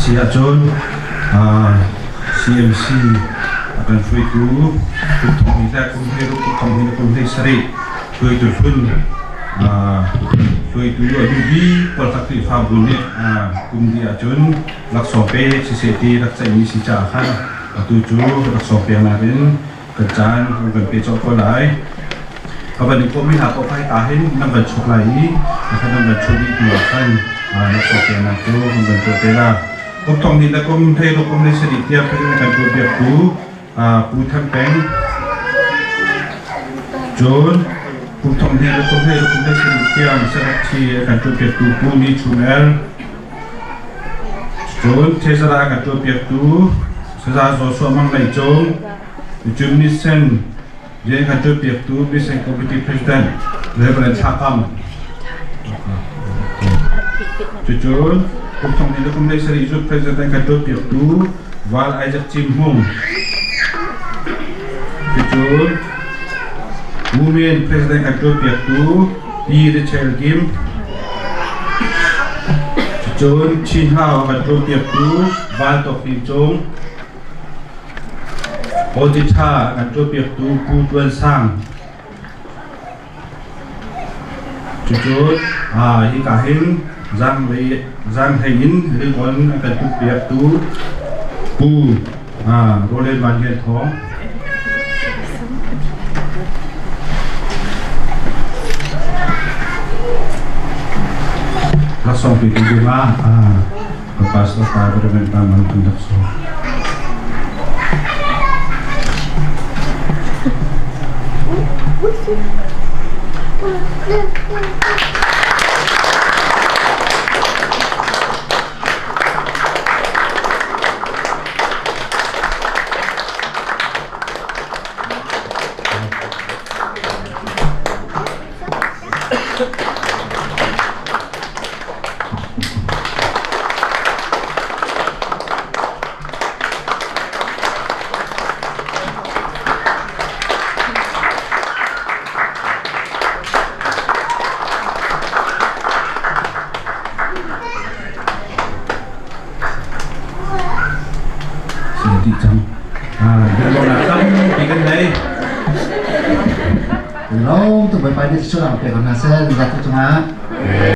Si ahcun CMC a kan hruaitu kum thong hnih le kum hlei ruk kum thong hnih le kum hlei sarih hruaitu hlun hruaitu a duh bik Kawltak Khrihfabu nih kum dih ahcun laksawng pek siseh ti rak ceihmi si caah khan atu cu laksawng peknak in kan caan kan kan pe cawk ko lai. Ka van in kawhmi hna paoh kha hika hin nan van chuak lai i kha nan van chuah dih hnu ah khan laksawng peknak cu kan van tuah te la. Kum thong hnih le kum hlei ruk kum hlei sarih tiang president kan tuahpiaktu Pu Than Peng cun kum thong hnih le kum hlei ruk kum hlei sarih tiang secretary a kan tuahpiaktu Pu Ni Chum Er cun treasurer a kan tuahpiaktu Saza Joshua Mang Lei Cung cun Mission rian kan tuahpiaktu Mission Committee President Reverend Thla Kam Cucun kum thong hnih le kum hlei sarih cu President kan tuahpiaktu Val Isaac Cim Hmung. Cucun Women President kan tuahpiaktu Pi Rachel Kim. Cucun Chin Hau kan tuahpiaktu Val Tawk Hnin Cung. Auditor kan tuahpiaktu Pu Tuan Sang. Cucu hika hin zaanghlei in ringawn a kan tukpiaktu Pu Roland Van Lian Thawng. Laksawng petu dingah ka pastor pa Reverend Pa Mang Tun Dak Sawm. Dih cang. Biaruahnak tampi kan nei. Lawm tuk Bawipa nih thluachuah pek hna seh nan zat cungah.